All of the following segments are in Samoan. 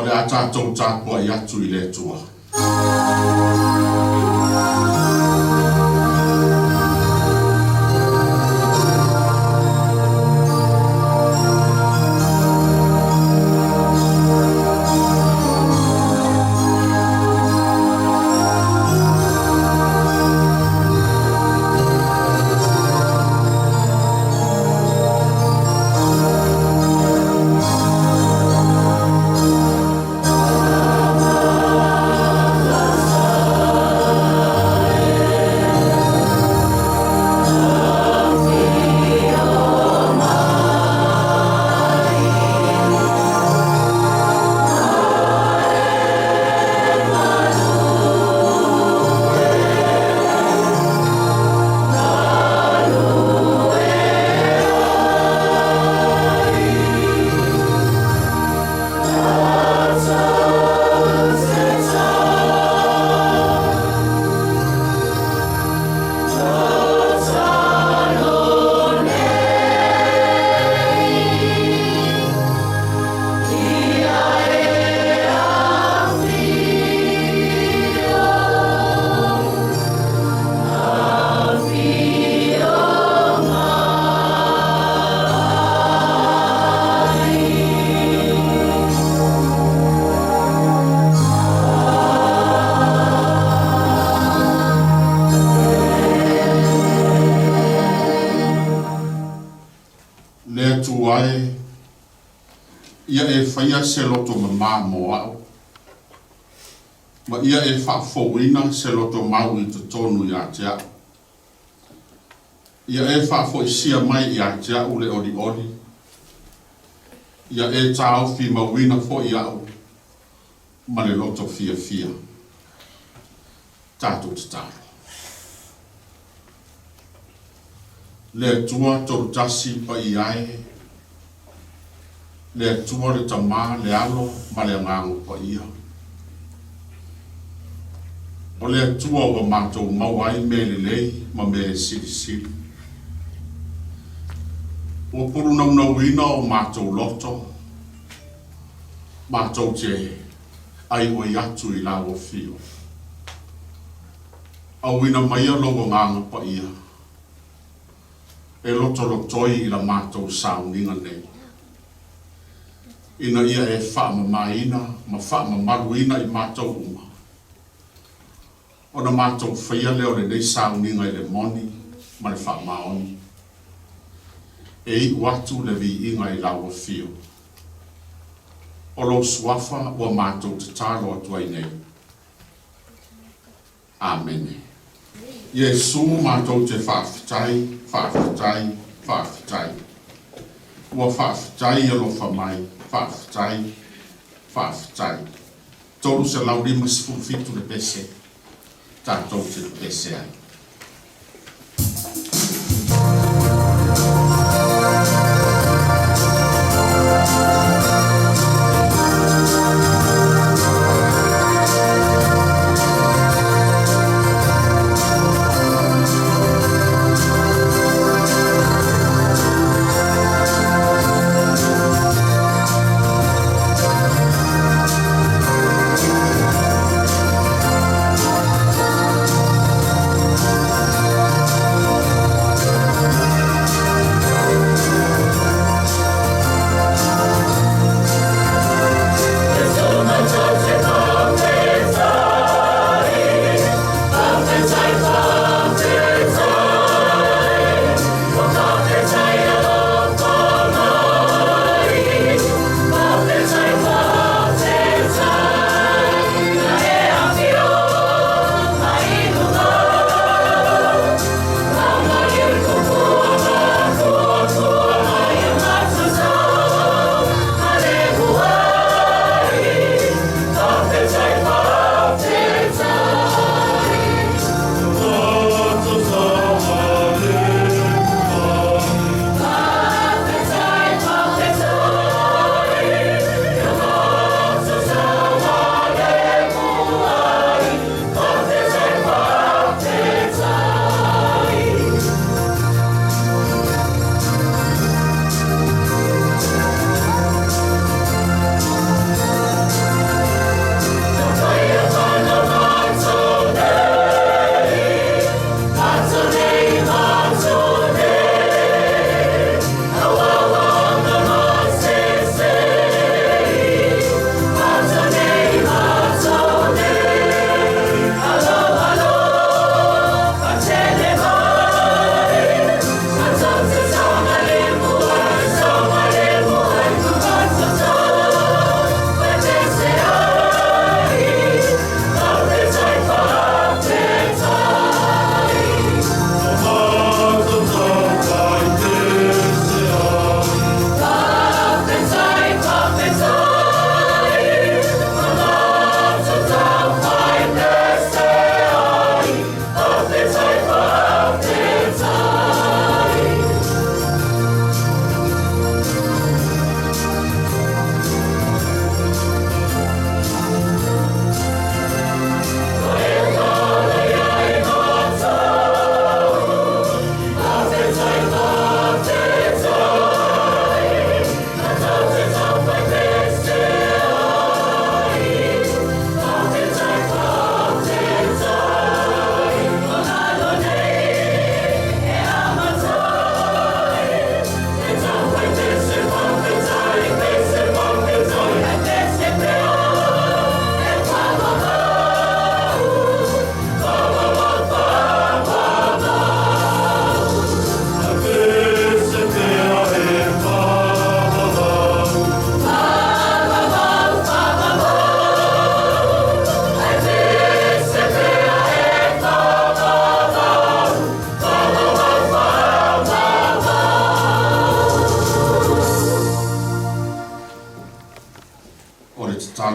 O le a tatou tapuai atu i le Atua. Le Atua e, ia e faia se loto mamā mo a'u, ma ia e faafouina se loto mau i totonu ia te a'u. Ia e faafoisia mai ia te a'u le olioli, ia e taofi mauina fo'i a'u ma le loto fiafia. Tatou tatalo. Le Atua Tolutasi Paia e, le Atua le Tamā, le Alo ma le Agaga Paia. O le Atua ua matou maua ai mea lelei ma mea e silisili. Ua pulunaunauina o matou loto, matou te aioi atu i lau afio. Auina maia lou Agaga Paia e lotolotoi i la matou sauniga nei, ina ia e faamamaina ma faamamaluina i matou uma, ona matou faia lea o lenei sauniga i le moni ma le faamaoni, e iu atu le viiga i lau afio. O lou suafa ua matou tatalo atu ai nei. Amene. Iesu matou te faafetai, faafetai, faafetai. Ua faafetai alofa mai, faafetai, faafetai. 357 le pese tatou te pese ai.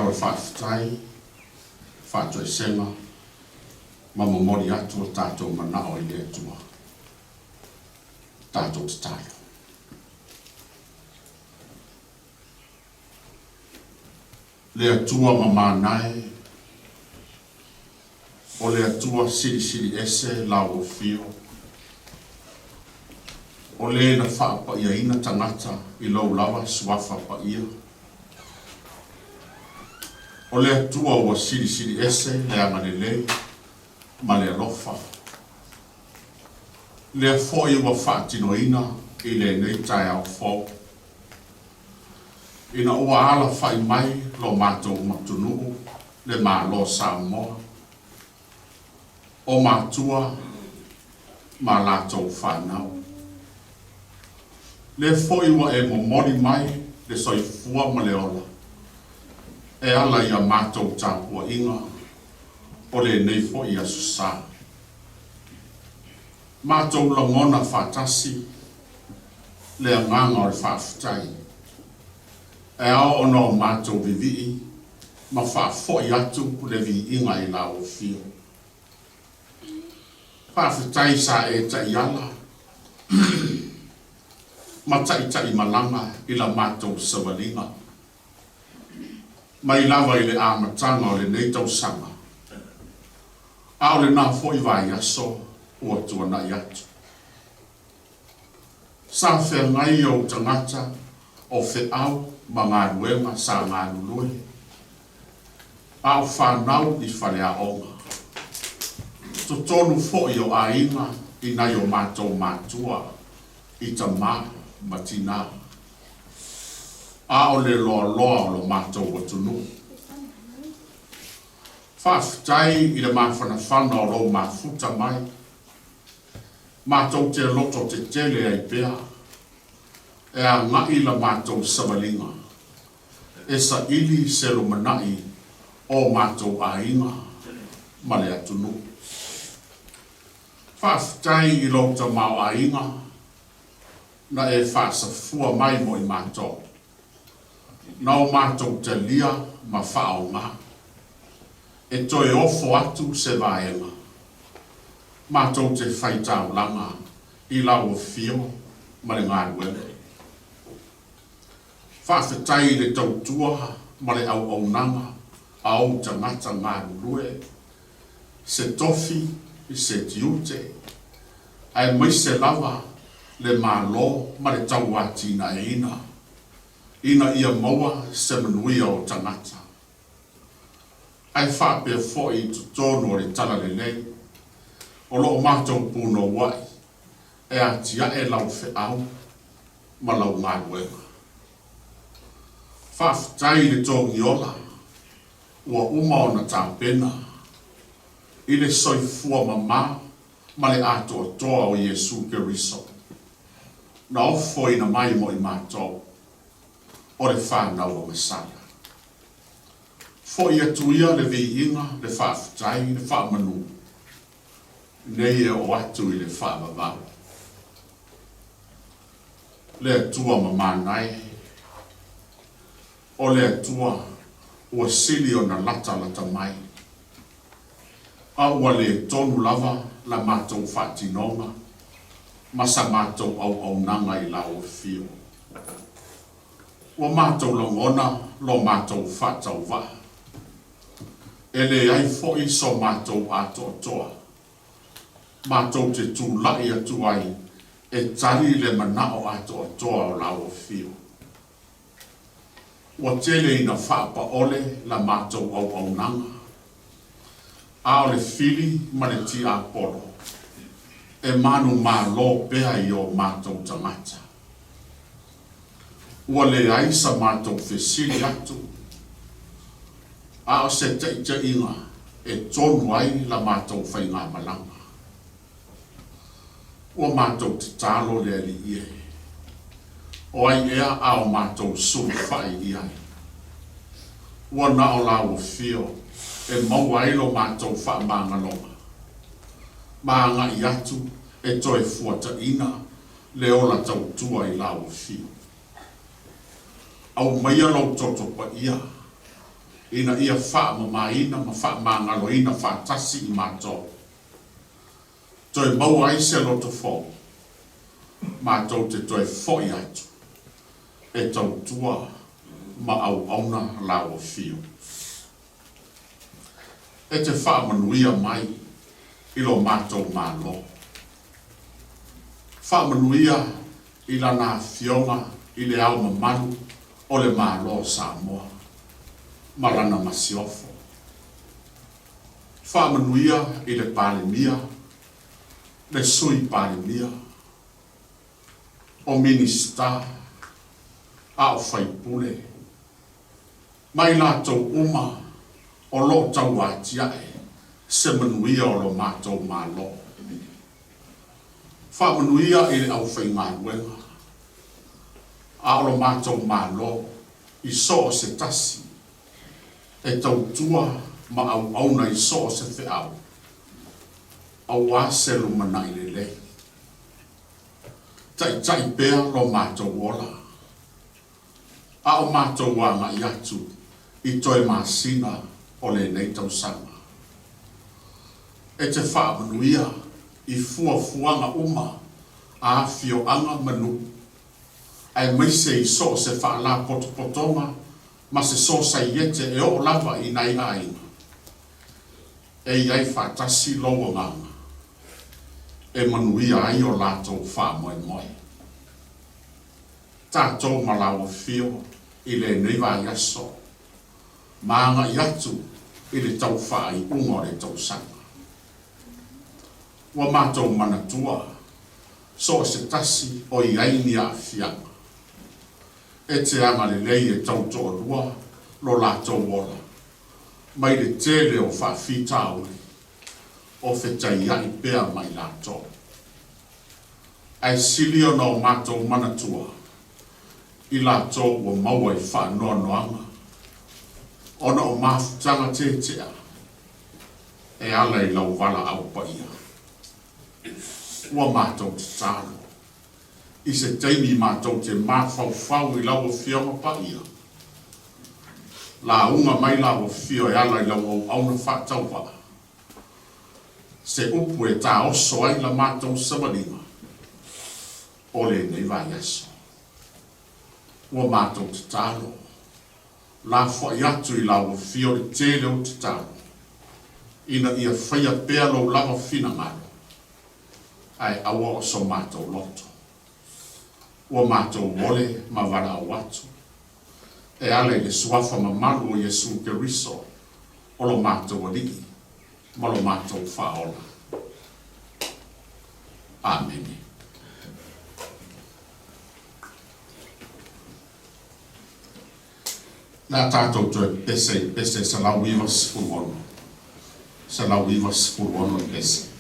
tatalo o le faafetai, faatoesega ma momoli atu o tatou manao i le Atua. Tatou tatalo. Le Atua mamana e, o le Atua silisili ese lau afio, o le na faapaiaina tagata i lou lava suafa paia. O le Atua ua silisili ese le agalelei ma le alofa. Lea foi ua faatinoina i lenei taeao fou. Ina ua alafai mai lo matou matunuu le Malo o Samoa, o matua ma latou fanau. Lea foi ua e momoli mai le soifua ma le ola e ala i a matou tapuaiga o lenei foi Aso Sa. Matou lagona faatasi le agaga o le faafetai e ao ona o matou vivii ma faafoi atu le viiga i lau afio. Faafetai sa e taiala ma taitaimalaga i la matou savaliga mai lava i le amataga o lenei tausaga, a o lena foi vaiaso ua tuanai atu. Sa feagai ou tagata o feau ma galuega sa galulue, a o fanau i faleaoga, totonu foi o aiga i nai o matou matua i tama ma tinā, a o le loaloa o lo matou atunuu. Faafetai i le mafanafana o lou mafuta mai Matou te loto tetele ai pea e agai la matou savaliga e saili se lumanai o matou aiga ma le atunuu. Faafetai i lou tamaoaiga na e faasafua mai mo i matou, na o matou talia ma faaaoga e toe ofo atu se vaega matou te fai taulaga i lau afio ma le galuega. Faafetai i le tautua ma le auaunaga a ou tagata galulue, se tofi, se tiute, aemaise lava le Malo ma le tauatinaeina ina ia maua se manuia o tagata. Ae faapea foi i totonu o le Talalelei, o lo o matou punouai e atiae lau feau ma lau galuega. Faafetai i le togiola ua uma ona tapena i le soifua mama ma le atoatoa o Iesu Keriso, na ofoina mai mo i matou, o le fanau o Mesala. Foi atu ia le viiga, le faafetai, le faamanu, nei e oo atu i le faavavau. Le Atua mamana e, o le Atua ua sili ona latalata mai, a ua le tonu lava la matou faatinoga ma sa matou auaunaga i lau afio. Ua matou lagona lo matou faatauvaa. E leai foi so matou atoatoa. Matou te tulai atu ai e tali le manao atoatoa o lau afio. Ua tele ina faapaole la matou auaunaga, a o le fili ma le tiapolo e manumalo pea i o matou tagata. Ua leai sa matou fesili atu, a o se taitaiga e tonu ai la matou faigamalaga. Ua matou tatalo le Alii e, o ai ea a o matou sulufai i ai? Ua na o lau afio e maua ai lo matou faamagaloga, ma agai atu e toe fuataina le ola tautua i lau afio. Aumaia lou toto paia. ina ia faamamaina ma faamagaloina faatasi i matou. Toe maua ai se loto fou, matou te toe fo'i atu e tautua ma auauna Lau Afio. E te faamanuia mai i lo matou Malo. Faamanuia i Lana Afioga i Le Ao Mamalu o le Malo o Samoa ma Lana Masiofo. Faamanuia i le Palemia, le Sui Palemia, o Minisita, a o Faipule, ma i latou uma o lo o tauatia'e se manuia o lo matou Malo. Faamanuia i le aufaigaluega a o lo matou Malo i so o se tasi e tautua ma auauna i so o se feau aua se lumanai lelei. Taitai pea lo matou ola a o matou agai atu i toe masina o lenei tausaga. E te faamanuia i fuafuaga uma a afioaga ma nuu, aemaise i so o se faalapotopotoga ma se sosaiete e oo lava i nai aiga e i ai faatasi lou agaga e manuia ai o latou faamoemoe. Tatou ma lau Afio i lenei vaiaso ma agai atu i le tau faaiuga o le tausaga. Ua matou manatua so o se tasi o i ai ni aafiaga. E te agalelei e tau toalua lo latou ola mai le tele o faafitauli o fetaiai pea ma i latou. Ae sili ona o matou manatua i latou ua maua i faanoanoaga ona o mafutaga tetea e ala i lau valaau paia. Ua matou tatalo i se taimi matou te mafaufau i lau Afioga Paia, lauga mai lau Afio e ala i lau auauna faatauvaa, se upu e taoso ai la matou savaliga o lenei vaiaso. Ua matou tatalo, lafoai atu i lau Afio le tele o tatalo, ina ia faia pea lou lava finagalo, ae aua o so matou loto. Ua matou ole ma valaau atu, e ala i le Suafa mamalu o Iesu Keriso, o lo matou Alii ma lo matou Faaola. Amene. Le a tatou toe pese i pese 196. 196 pese.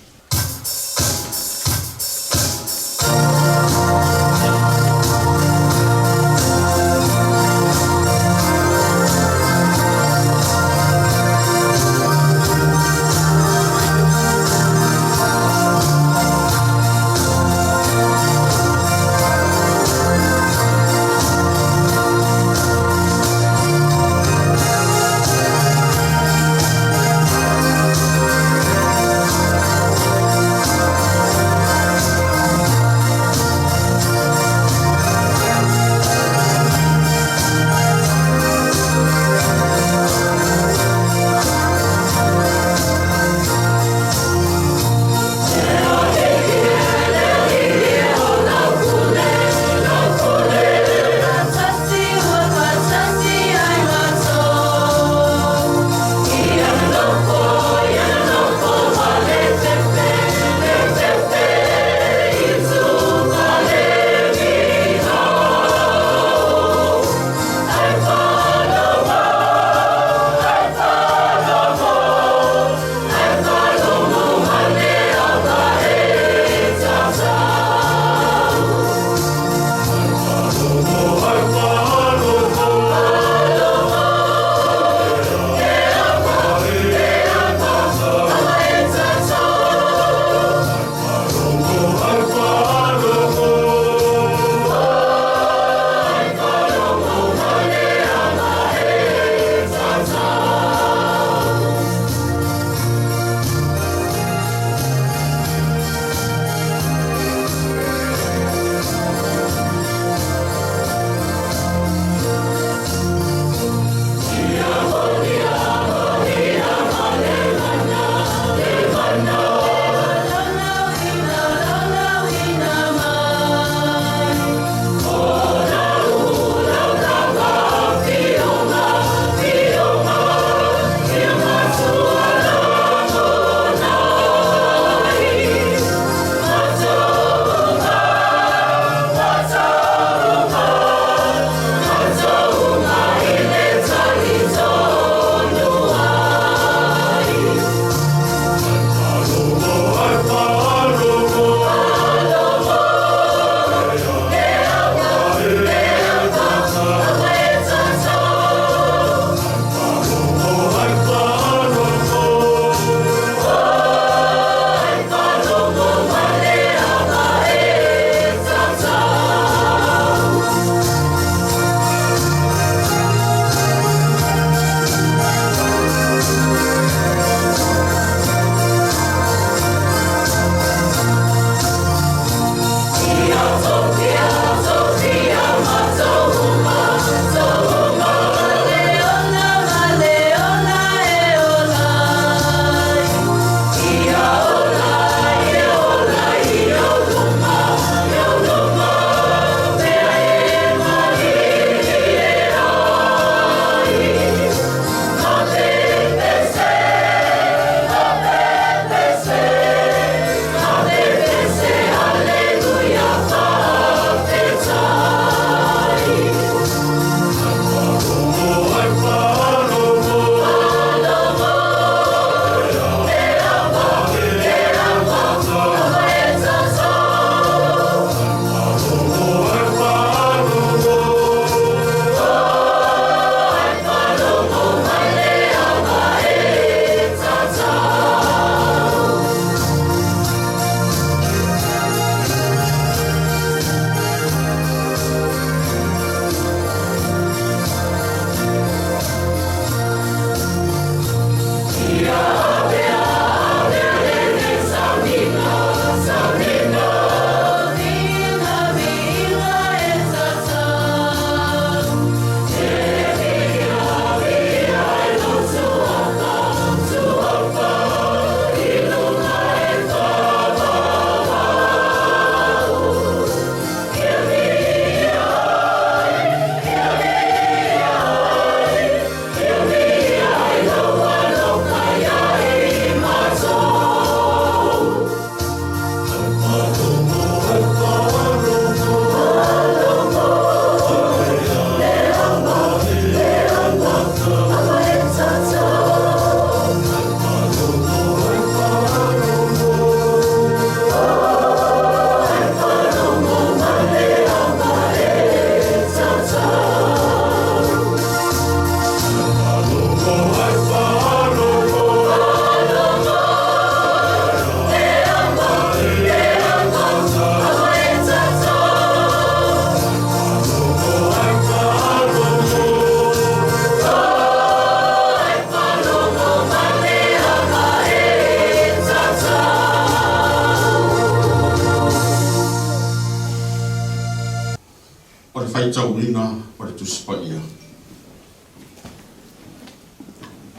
O le faitauina o le Tusi Paia.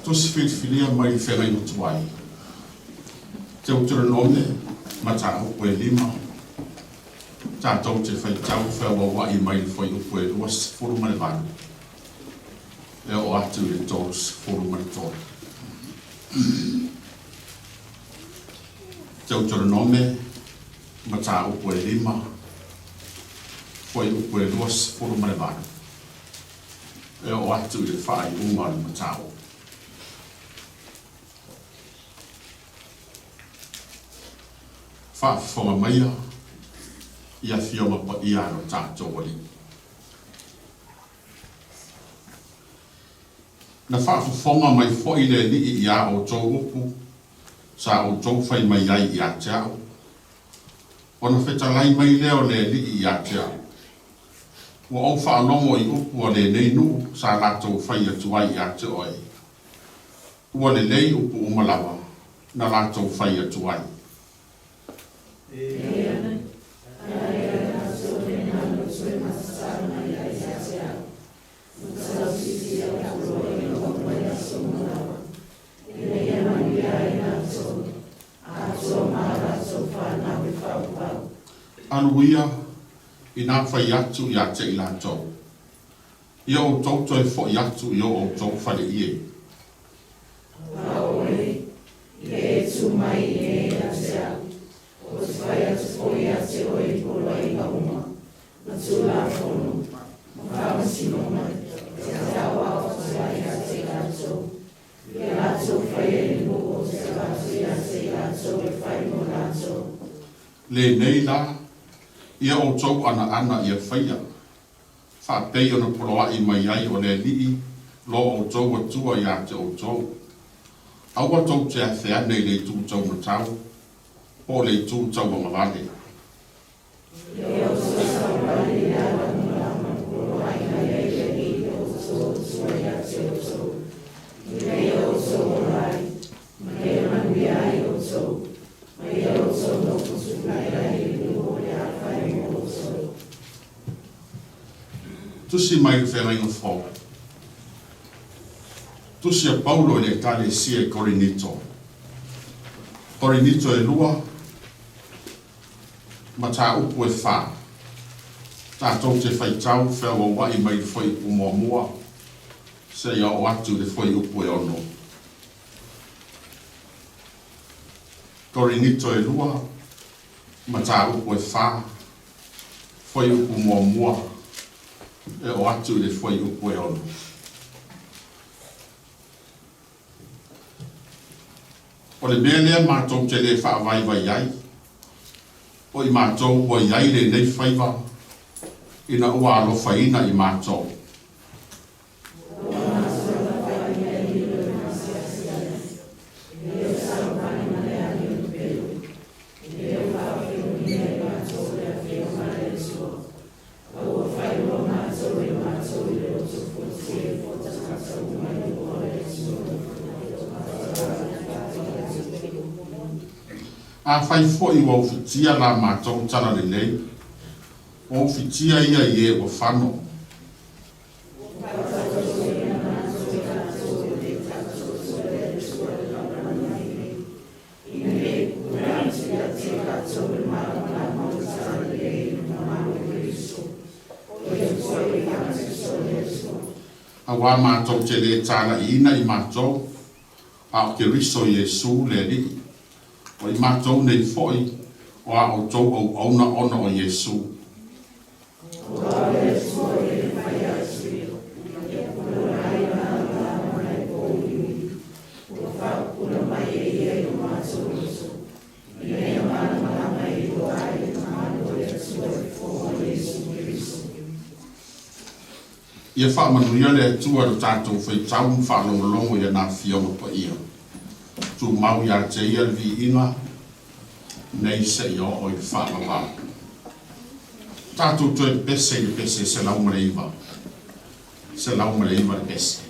Tusi filifilia mai le Feagaiga Tuai. Teuteronome, mataupu e 5, tatou te faitau feauaua'i mai le fuaiupu e 28 e oo atu i le 33. Teuteronome, mataupu e 5, fuaiupu e 28 e oo atu i le faaiuga o le mataupu. Faafofoga maia i Afioga Paia a lo tatou Alii. Na faafofoga mai foi le Alii i a outou upu sa outou fai mai ai ia te au, ona fetalai mai lea o le Alii ia te au, Ua ou faalogo i upu a lenei nuu sa latou fai atu ai ia te oe. Ua lelei upu uma lava na latou fai atu ai. Alu ia inā fai atu ia te i latou, Ia outou toe fo'i atu i o outou faleie. A oe, ia e tu mai i inei ia te au, ou te fai atu foi ia te oe i poloaiga uma, ma Tulafono, ma faamasinoga, e te aoao atu ai ia te i latou, ia latou faia i le nuu ou te avatu ia te i latou e fai mo latou. Lenei la, ia outou anaana ia faia, faapei ona poloaʻi mai ai o le Alii lo outou Atua iā te outou. Aua tou te afe ane i le itu taumatau po o le itu tauagavale. Ia outou savali i le ala uma lava na poloaʻi mai ai le Alii lo outou Atua iā te outou, ina ia outou ola ai, ma ia manuia ai outou, ma ia outou nofo tulai ai i le nuu o le a fai mo outou. Tusi mai le Feagaiga Fou. Tusi a Paulo i le Ekalesia i Korinito. Korinito e 2, mataupu e 4. Tatou te faitau feauaua'i mai le fuaiupu muamua seia oo atu i le fuaiupu e 6. Korinito e 2, mataupu e 4, fuaiupu muamua e oo atu i le fuaiupu e 6. O le mea lea matou te le faavaivai ai, o i matou ua i ai lenei faiva ina ua alofaina i matou. Afai foi ua ufitia la matou talalelei, ua ufitia ia i e ua fano. Ina ne i pupula atu ia te i latou le malamalama o le talalelei i le mamalu o Keriso, o ia foi le faatusa o le Atua. Auā matou te lē talaiina i matou, a o Keriso Iesu le Alii, o i matou nei foi o a outou auauna ona o Iesu. Aua o le Atua o ia e fai atu, ia pupula ai le malamalama mai pouliuli, ua faaupula mai e ia i o matou loto, ina ia malamalama e iloa ai le mamalu o le Atua i le Fofoga o Iesu Keriso. Ia faamanuia le Atua i lo tatou faitau ma faalogologo i ana Afioga Paia. Tumau ia te Ia le viiga nei seia oo i le faavavau. Tatou toe pese i le pese 109. 109 le pese.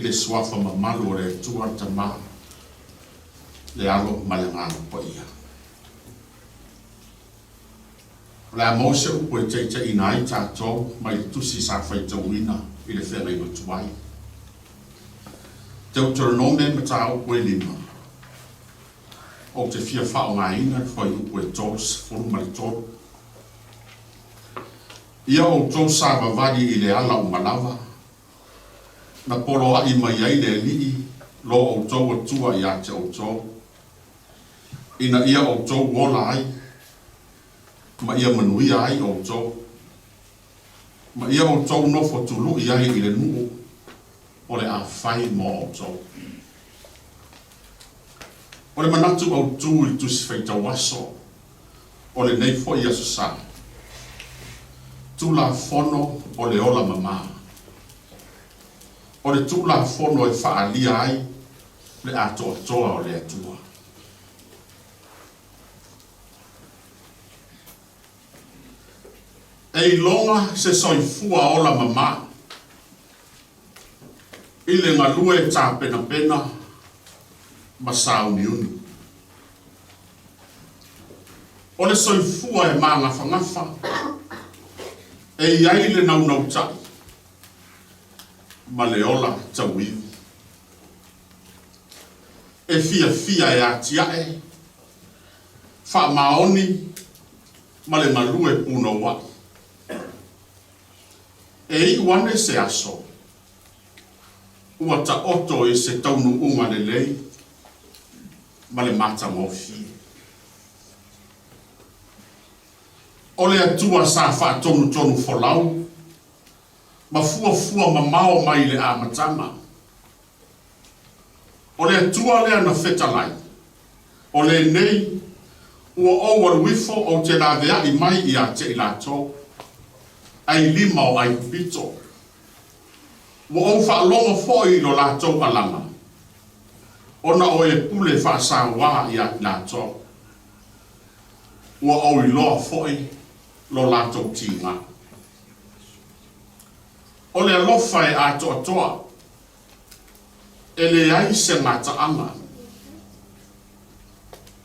le Suafa mamalu o le Atua le Tama, le Alo ma le Agaga Paia. O le a maua se upu e taitaiina ai tatou mai le tusi sa faitauina i le feagaiga tuai. Deuteronome mataupu e lima, Ou te fia faaaogaina le fuaiupu e 33. Ia outou savavali i le ala uma lava, na poloaʻi mai ai le Alii lo outou Atua iā te outou, ina ia outou ola ai, ma ia manuia ai outou, ma ia outou nofo tuluʻi ai i le nuu o le a fai mo outou. O le manatu autū i le Tusi Faitau Aso o lenei foi Aso Sa, Tulafono o le Ola Mamā. O le Tulafono e faaalia ai le atoatoa o le Atua. E iloga se soifua ola mamā i le galue tapenapena ma sauniuni. O le soifua e magafagafa, e i ai le naunautai ma le ola tauivi. E fiafia e atiae, faamaoni ma le galue punouai. E iu ane se aso, ua taoto i se taunuuga lelei ma le matagofie. O le Atua sa faatonutonu folau ma fuafua mamao mai le amataga. O le Atua lea na fetalai, O lenei, ua ou alu ifo ou te laveaʻi mai iā te i latou, ʻailima o ʻAikupito. Ua ou faalogo foi i lo latou alaga, ona o e pule faasauā iā i latou. Ua ou iloa foi lo latou tigā. O le alofa e atoatoa, e leai se gataaga.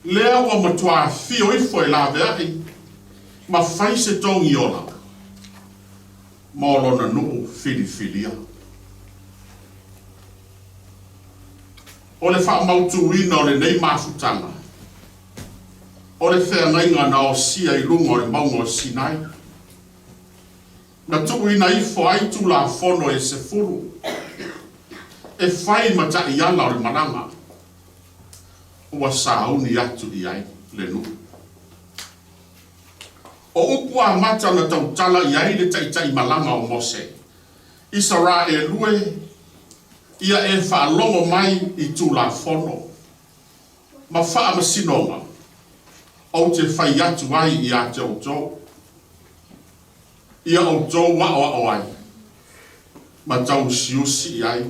Lea ua matua afio ifo e laveai ma fai se togiola mo lona nuu filifilia. O le faamautuina o lenei mafutaga, o le feagaiga na osia i luga o le mauga o Sinai, Na tuuina ifo ai Tulafono e sefulu e fai ma taiala o le malaga ua sauni atu i ai le nuu. O upu amata na tautala i ai le taitai malaga o Mose, Isaraelu e, ia e faalogo mai i Tulafono ma faamasinoga ou te fai atu ai iā te outou. Ia outou aʻoaʻo ai ma tauusiusi i ai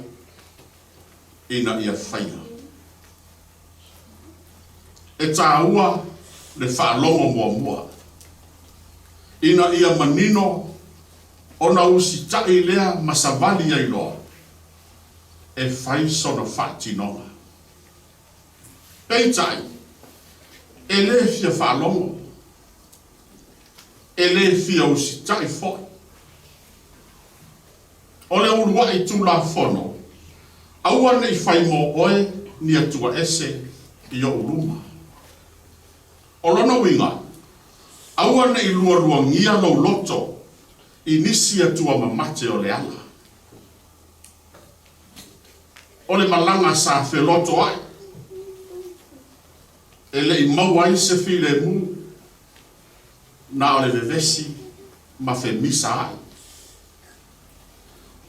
ina ia faia. E tāua le faalogo muamua ina ia manino ona usitaʻi lea ma savali ai loa e fai sona faatinoga. Peitai, e lē fia faalogo. E lē fia usitai foi. O le uluaʻi Tulafono, aua ne i fai mo oe ni atua ese i oʻu luma. O lona uiga, aua ne i lualuagia lou loto i nisi atua mamate o le ala. O le malaga sa felotoaʻi, e le i maua ai se filemu, na o le vevesi ma femisa ai.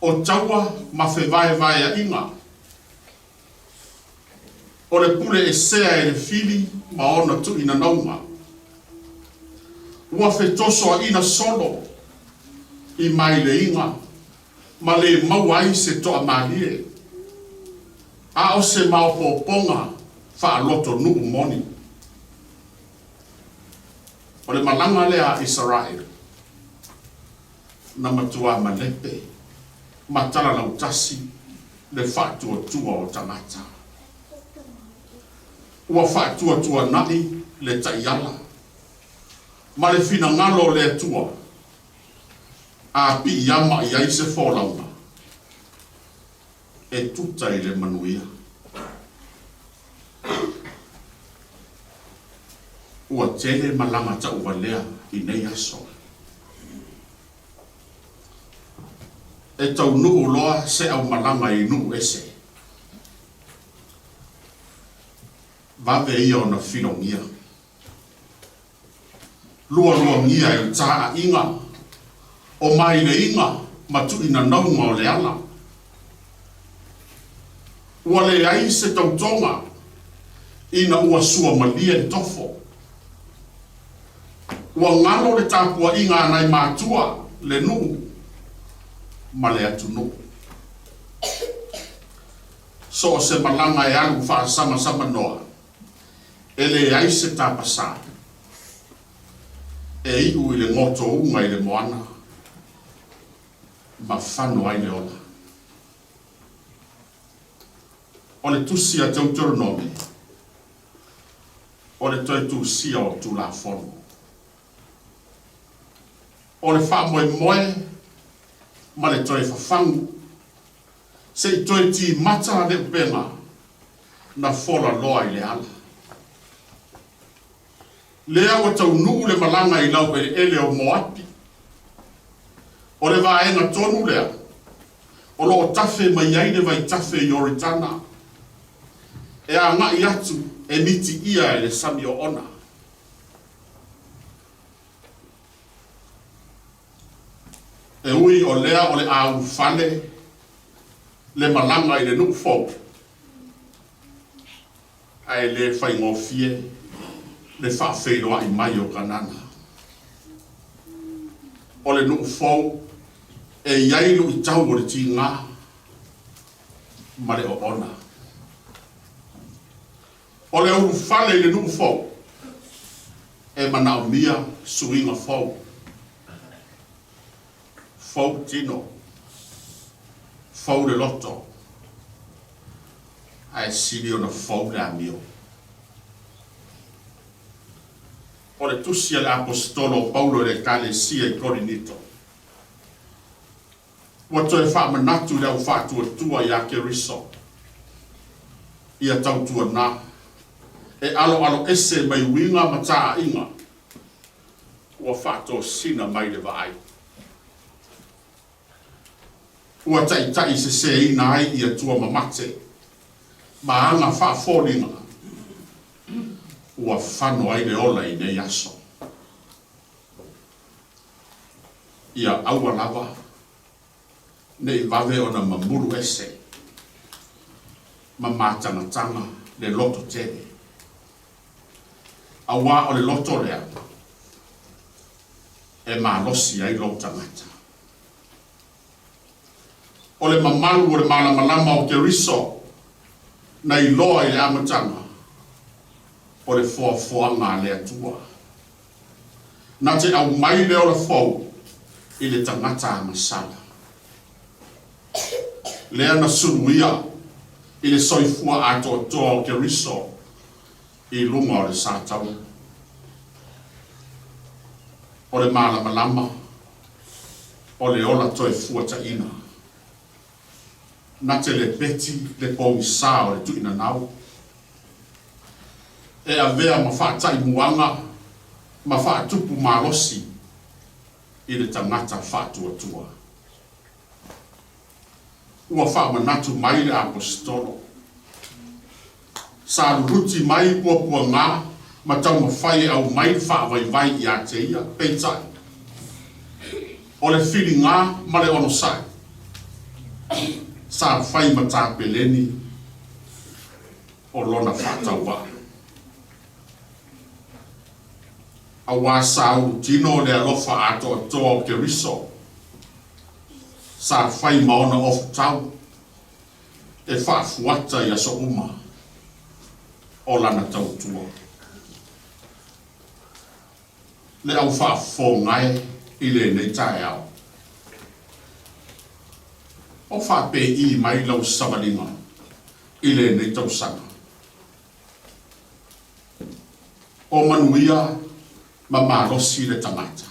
O taua ma fevaevaeaʻiga, o le pule esea e le fili ma ona tuuinanauga, ua fetosoaʻina solo i maileiga ma le maua ai se toamalie, a o se maopoopoga faalotonuu moni. O le malaga lea a Isaraelu, na matua malepe ma talalautasi Le faatuatua o tagata. Ua faatuatuana'i le taiala ma le finagalo o le Atua a piiama i ai se folauga e tuta i le manuia. Ua tele malaga tauvalea i nei aso. E taunuu loa se aumalaga i nuu ese. Vave ia ona filogia. Lualuagia e le taaiga o maileiga ma tuuinanauga o le ala. Ua leai se tautoga ina ua suamalie le tofo. Ua galo le tapuaiga a nai matua, le nuu ma le atunuu. So o se malaga e alu faasamasamanoa, e leai se tapasā. E iu i le gotouga i le moana, ma fano ai le ola. O le tusi a Teuteronome, o le toe tusia o Tulafono. O le faamoemoe ma le toe fafagu, se i toe timata le upega na fola loa i le ala. Lea ua taunuu le malaga i laueleele o Moapi. O le vaega tonu lea o lo o tafe mai ai le vaitafe Ioritana e agai atu e mitiia e le sami oona. E ui o lea o le a ulufale le malaga i le nuu fou, ae le faigofie le faafeiloai mai o Kanana. O le nuu fou e i ai luitau o le tiga ma le oona. O le ulufale i le nuu fou e manaomia suiga fou. Fou tino, fou le loto, ae sili ona fou le amio. O le tusi a le Aposetolo o Paulo i le Ekalesia i Korinito, ua toe faamanatu i le au faatuatua iā Keriso, ia tautuanā, e aloaloese mai uiga ma taaiga ua faatosina mai le vaai. Ua taitaiseseina ai ia tuamamate ma aga faafoliga ua fano ai le ola i nei aso. Ia aua lava ne i vave ona mamulu ese ma matagataga le loto tele, auā o le loto lea e malosi ai lou tagata. O le mamalu o le malamalama o Keriso na iloa i le amataga o le foafoaga a le Atua. Na te aumai le ola fou i le tagata agasala. Lea na suluia i le soifua atoatoa o Keriso i luga o le sataua. O le malamalama o le ola toe fuataina. Na te lepeti le pogisa o le tuinanau. E avea ma faataimuaga ma faatupu malosi i le tagata faatuatua. Ua faamanatu mai le Aposetolo. Sa luluti mai puapuaga ma taumafai e aumai le faavaivai ia te ia, peitai, o le filiga ma le onosai sa fai ma tapeleni o lona faatauvaa. Auā sa ulutino le alofa atoatoa o Keriso, sa fai ma ona ofutau e faafuata i aso uma o lana tautua. Le au faafofoga e i lenei taeao. O faapei mai lau savaliga i lenei tausaga? O manuia ma malosi le tagata.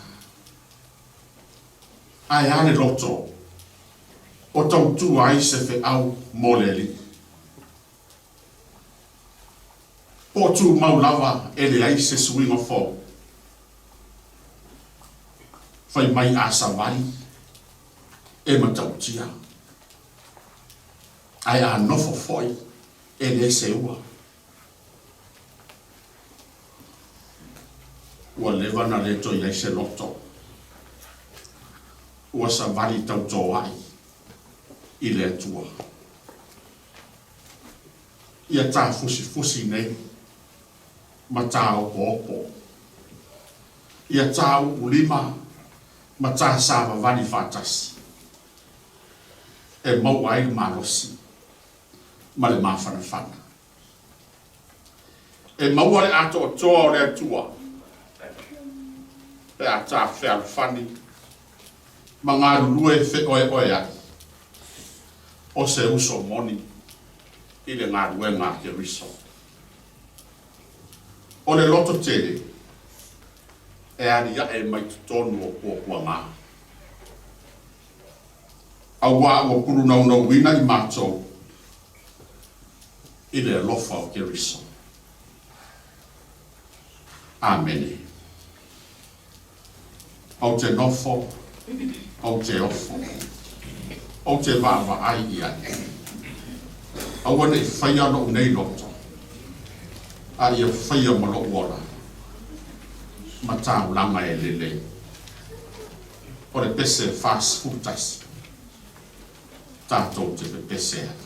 Ae a le loto o tautua ai se feau mo le Alii? Po o tumau lava e leai se suiga fou? Fai mai a savali e matautia, ae a nofo foi e le seua. Ua leva na le toe i ai se loto. Ua savali tautoa'i i le Atua. Ia ta fusifusi nei ma ta opoopo. Ia ta uulima ma ta savavali faatasi e maua ai le malosi ma le mafanafana. E maua le atoatoa o le Atua pe a ta fealofani ma galulue feoeoeai o se uso moni i le galuega a Keriso. O le loto tele e aliae mai totonu o puapuaga. Auā ua pulunaunauina i matou i le alofa o Keriso. Amene. Ou te nofo, ou te ofo, ou te vaavaai i ai. Aua ne i faia lou nei loto, a ia faia ma lou ola, ma taulaga e lelei. O le pese 41 tatou te pepese ai.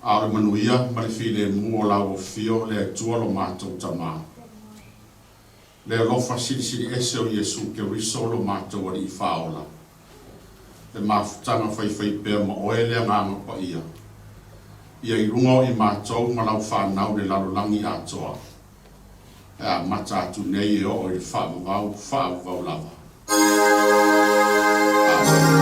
A o le manuia ma le filemu o lau Afio le Atua lo matou Tamā, le alofa silisili ese o Iesu Keriso lo matou Alii Faaola, le mafutaga faifaipea ma Oe le Agaga Paia, ia i luga o i matou ma lau fanau le lalolagi atoa, e amata atu nei e oo i le faavavau faavavau lava. Amene.